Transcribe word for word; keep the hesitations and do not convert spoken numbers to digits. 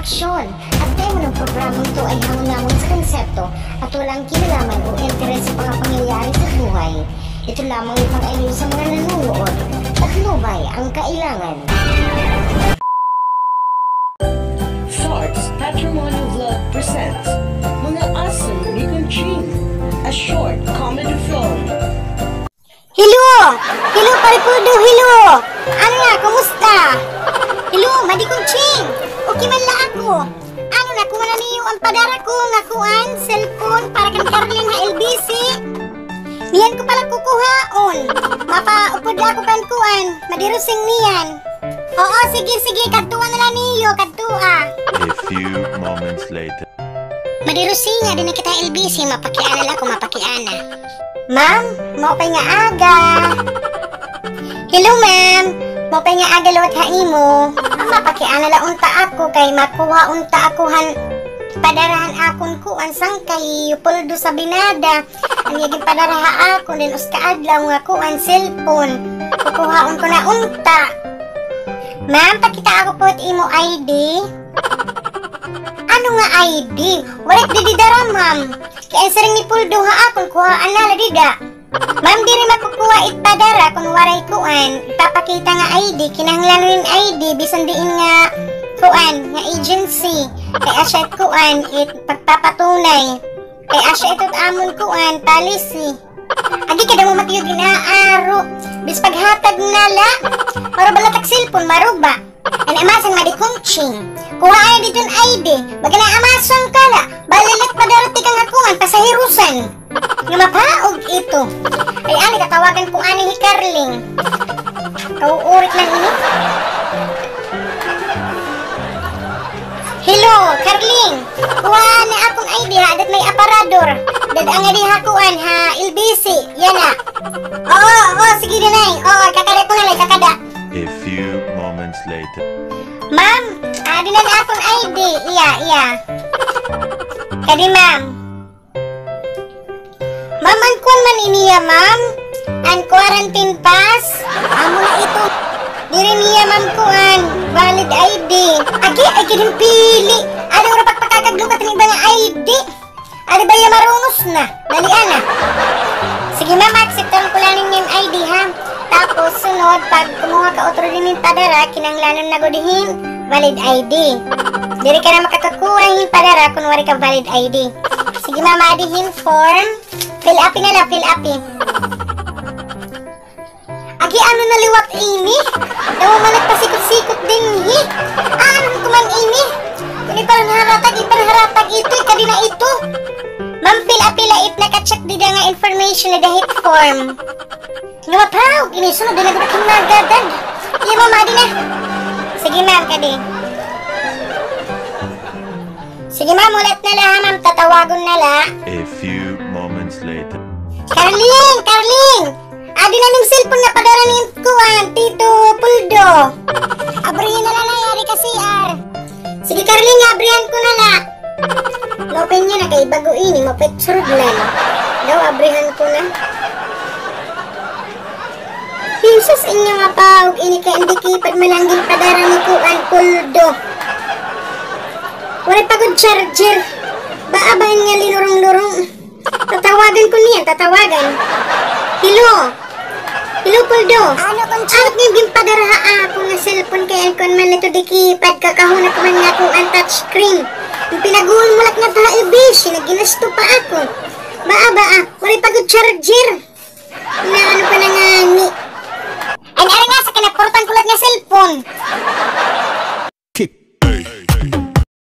Sean, at kaya mo ng programang ito ay hango lamang sa konsepto at walang kinalaman o interes sa mga pangyayari sa buhay. Ito lamang ay pang-aliw sa mga nanonood. Tacloban ang kailangan. Thoughts Patrimonial Vlog presents Mga Aso ni Conching, a short comedy film. Hello! Hello, Pare Puldo, hello! Ano na, kumusta? Hello, Madi Conching! Okay man la ako. Ano, nakuha na niyo an padara ko nga kuan, cellphone para kan Carling ha L B C? Niyan ko pala kukuhaon. Mapaupod la ako kan kuan, Madi Rosing niyan. Oo, sige, sige, kadtuan na la niyo, kadtua. A few moments later. Madi Rosing, adi na kita L B C, mapakiana la ako, mapakiana. Ma'am, maupay nga aga. Hello, ma'am. Maupay nga aga liwat ha imo. Mapakiana la unta ako kay makuha unta ako han padara han akon kuan sangkay, Puldo Sabinada. An iya ginpadara ha akon, then usa ka adlaw nga kuan, cellphone. Kukuhaon ko na unta. Ma'am, pakita ako pod imo I D. Ano nga I D? Waray ko didi dara, ma'am. Kay an siring ni Puldo ha akon, kuhaan na la dida. Ma'am, diri makukuha it padara kon waray kuan, ipapakita nga I D, kinahanglan nin I D, bisan diin nga kuan, nga agency. Kay asya it kuan, it pagpapatunay. Kay asya ito it amon kuan, policy. Agi, kadamo man it iyo gin-aaro. Bis paghatag na la. Maruba la tak cellphone, maruba. An amasan, Madi Conching. Kuhaa na didto an I D. Baga na amasan ka la. Bali la it padara tikang ha kuan, pasaherosan. Nga mapaog ito. Ay, ani, tatawagan ko ani hi Carling. Kauurit man ini. Hello, Carling. Kuhaa na akon I D ha, dad may aparador. Dad-a ngadi ha kuan ha, L B C. Yana. Oo, oo, sige, Dinay. Oo, kakada ko na la, kakada. A few moments later. Ma'am, adi na an akon I D. Iya, iya. Kadi, ma'am. Ma'am, an kuan man ini hiya, ma'am? An quarantine pass? Amo na ito. Diri niya, ma'am, kuan, valid I D. Agi, ay, kadi pili. Ano, ura pagpakakaglukat ng iba nga I D? Adi ba iya marunos na? Dali, ana. Sige, ma'am, akseptaran ko la inin I D, ha? Tapos, sunod, pag kumuha ka utro dinhi hin padara, kinahanglanon na gud hin valid I D. Diri ka na makakakuha hin padara kon waray ka valid I D. Sige, ma'am, adi hin form. Fill up na la, fill up. Agi, ano na liwat ini? Daw man nagpasikot-sikot dinhi. Ah, ano ko man ini? Ini parang haratag, ini parang haratag ito, ikadi na ito. Ma'am, fill up la it naka-check dida nga information na dahit form. Liwat ha, og ini sunod, dili na gud kami nagadag. Iya, ma'am, adi na. Sige, ma'am, kadi. Sige, ma'am, hulat na la, ha, ma'am, tatawagon na la. A few moments later. Carling! Carling! Adi na nim cellphone nga padara ni kuan, Tito Puldo. Abrihan na la, Nay, adi ka C R. Sige, Carling, abrihan ko na la. Maupay niya na kay bag-o ini, mapitsurog na. Daw, abrihan ko na. Hinsa sa inyo nga paog ini kay an dikipad man la an ginpadara ni kuan, Puldo. Waray pa gud charger. Baa ba ini nga linurong-lurong? Tatawagan ko niyan, tatawagan. Hello? Hello, Puldo. Ano, Conching? Ano nga ginpadara ha akon nga cellphone kay an kuan man la ito dikipad, kakahuna ko man nga kuan touchscreen. An pinaguol mo la ngadto ha L B C, nagginasto pa ako. Baa, baa, waray pa gud charger. Inaano pa na ngani. Ay, ari nga sa kinapurutan ko la nga cellphone.